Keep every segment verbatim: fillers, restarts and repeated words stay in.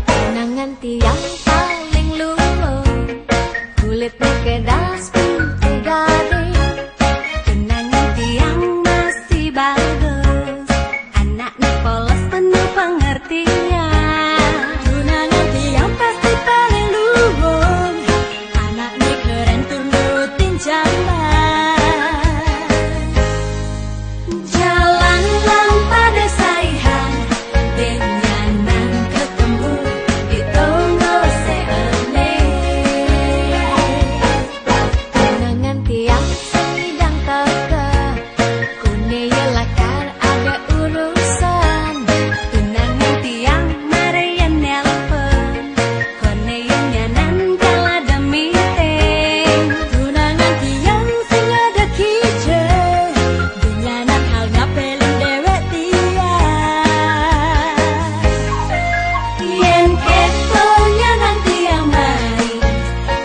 Tunangan tiang paling luung, kulitnya kedas, putih garing. Tunangan tiang masih bagus, anaknya polos, penuh pengertian. Tunangan tiang pasti paling luung, anaknya keren, tur nurutin zaman. Jalan lang pada saihan, dengan nang ketemu di tonggo seene. Tunangan tiang sidang teka, kone ye lakar ada urusan. Tunangan tiang marayan nelpon, kone ye nyanan kala demi teng. Tunangan tiang sing ada kije, dunyanan hal ngapelin dewek tiang. Yen keto nyanan tiang mai,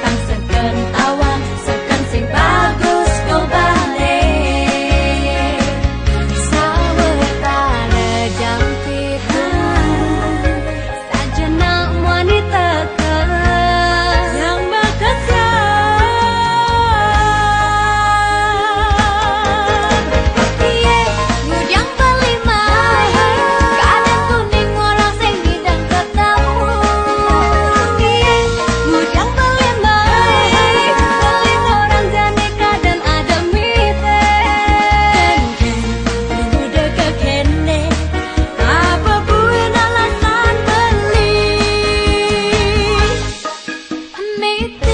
tang seken tawang, seken sing bagus kobale. Sawetara jam pitu, sajenak muani teka. Yang bakal siap. Iye, ngudang beli mai. Kaden kuning orang sing ngidang ketemu. Iye, ngudang beli mai. Beli orang jane kaden ada meeting. Udah ke kene, apa buin alasan beli? Meeting.